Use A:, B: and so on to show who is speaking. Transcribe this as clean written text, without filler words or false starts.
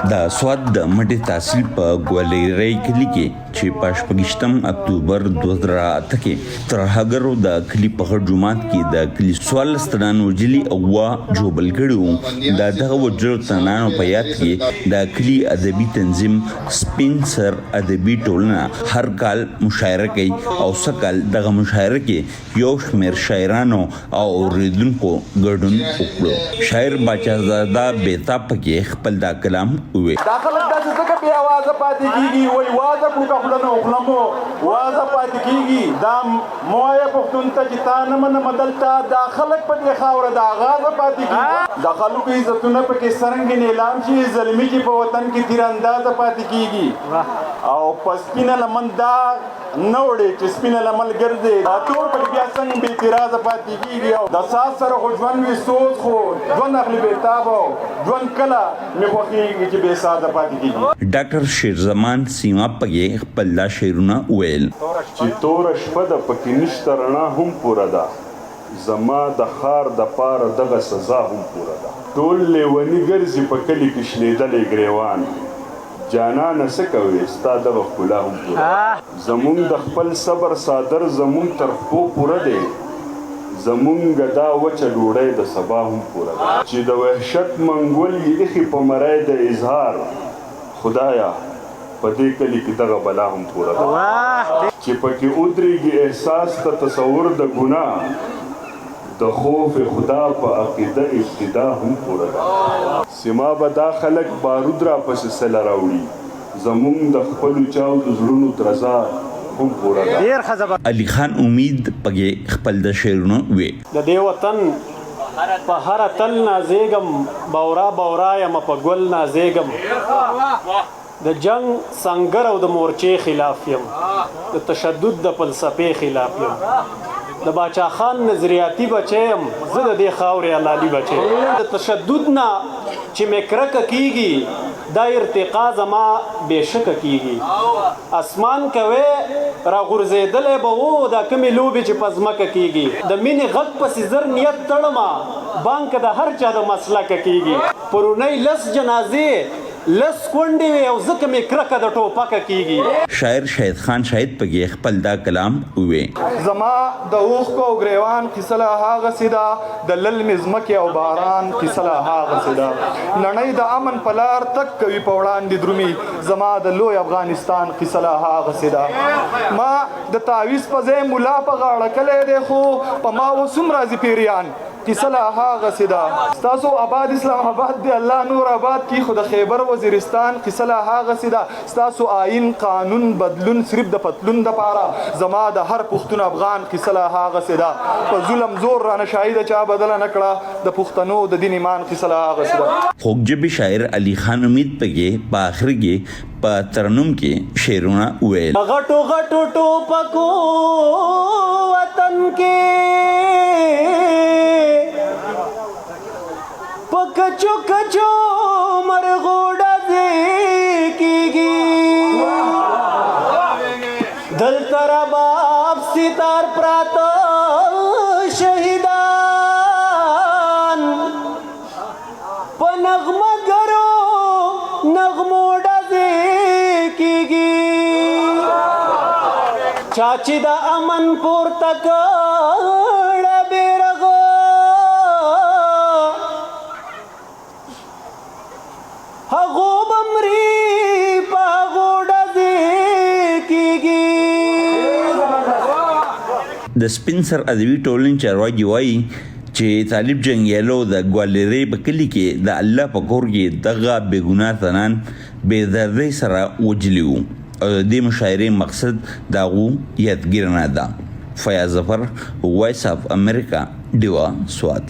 A: د سوات د مټې تحصیل په ګوالیرۍ کلي کې چې په شپږشتم اکتوبر 2008 کې ترهګرو د کلي په غټ جومات کې د کلي 14 تنان وژلي او اووه ژوبل کړي وو، د دغه وژلو تنانو په یاد کې د کلي ادبي تنظیم سپین سر ادبي ټولنه هر کال مشاعره کوي او سږکال دغه مشاعره کې یو شمېر شاعرانو او اورېدونکو ګډون وکړو. شاعر باچازاده بېتاب پکې خپل دا کلام ووې.
B: دا خلک داسې ځکه بې اوازه پاتې کېږي، وایي وازه کړو که خوله نو خوله مو وازه پاتې کېږي. دا مه وایه پښتون ته چې تا نه منمه دلته، دا خلک په دې خاوره د اغازه پاتې کېږي. د خلکو عزتونه پکې څرنګه نیلام شي، زلمي چې په وطن کې تیر اندازه پاتې کېږي او په سپینه لمن دا نه وړې چې سپینه لمل ګرځې دا تور پکې بیا څنګه بې اعتراضه پاتې کېږي او د ساز سره خو ژوند وي سوز خو ژوند اخلي بې تابه او ژوند کله مې خوښېږي چې بې سازه پاتې کېږي.
A: ډاکټر شېرزمان سیماب پکې خپل دا شعرونه وویل.
C: چې توره شپه ده پکې نشته رڼا هم پوره ده زما د ښار دپاره دغه سزا هم پوره ده ټول لېوني ګرځي په کلي کې شلېدلی ګرېوان جانانه څه کوې ستا دغه ښکلا هم پوره ده زمونږ د خپل صبر څادر زمونږ تر خپو پوره دی زمونږ دا وچه ډوډی د سبا هم پوره ده چې د وحشت منګول یې ایښي په مرۍ د اظهار خدایه په دې کلي کې دغه بلا هم پوره ده چې پکې ودرېږي احساس ته تصور د ګناه د خوف خدا په عقیده ابتدا هم پوره ده. سما به دا خلک بارود راپسې څله راوړي زمونږ د خپلو چاودو زړونو درزا هم پوره ده.
A: علي خان امید پکې خپل د شعرونو وې.
D: د دې وطن په هره تل نازېږم بورا بورا یمه په ګل نازېږم. د جنګ سنګر او د مورچې خلاف یم، د تشدد د فلسفې خلاف یم، د باچا خان نظریاتي بچی یم، زه د دې خاورې حلالي بچی یم. د تشدد نه چې مې کرکه کیږي، دا ارتقا زما بې شکه کیږي. اسمان که وی راغورځېدلی به وو، دا کومې لوبې چې په ځمکه کیږي. د مینې غږ پسې زر نیت تړمه، بانګ که د هر چا د مسلکه کیږي. پرونۍ لس جنازې لس کونډې وې او ځکه مې کرکه د ټوپکه کیږي.
A: شاعر شاهد خان شاهد پکې خپل دا کلام ووې.
B: زما د اوښکو او ګریوان قصه لا هاغسې ده، د للمې ځمکې او باران قصه لا هاغسې ده. نړۍ د امن په لار تګ کوي په وړاندې درومي، زما د لوی افغانستان قصه لا هاغسې ده. ما د تعویذ په ځای ملا په غاړه کلی دی خو په ما اوس هم راځي پیریان قصه لا هاغسې ده. ستاسو اباد اسلام اباد دی الله نور اباد کی خو د خیبر وزیرستان قصه لا هاغسې ده. ستاسو آئین قانون بدلون صرف د پتلون دپاره زما د هر پښتون افغان قصه لا هاغسې ده. په ظلم زور رانه شاهي د چا بدله نه کړه د پښتنو د دین ایمان قصه لا هاغسې ده.
A: خوږ ژبی شاعر علي خان امید پکې په اخر کې په ترنم کې شعرونه وویل.
D: په غټو غټو ټوپکو وطن کې په کچو کچو مرغو ډزې کیږي، دلته رباب ستار پراته شهیدان په نغمه ګرو نغمو ډزې کیږي، چا چې د امن پورته کړه بیرغ هغو به مري په هغو ډزې کیږي.
A: د سپین سر ادبي ټولنې چارواکي وايي چې طالب جنګیالو د ګوالیرې په کلي کې د الله په کور کې دغه بې ګناه تنان بې دردۍ سره وژلي وو او د دې مشاعرې مقصد د هغو یادګیرنه ده. فیاض ظفر، وایس اف امریکا، ډیوه، سوات.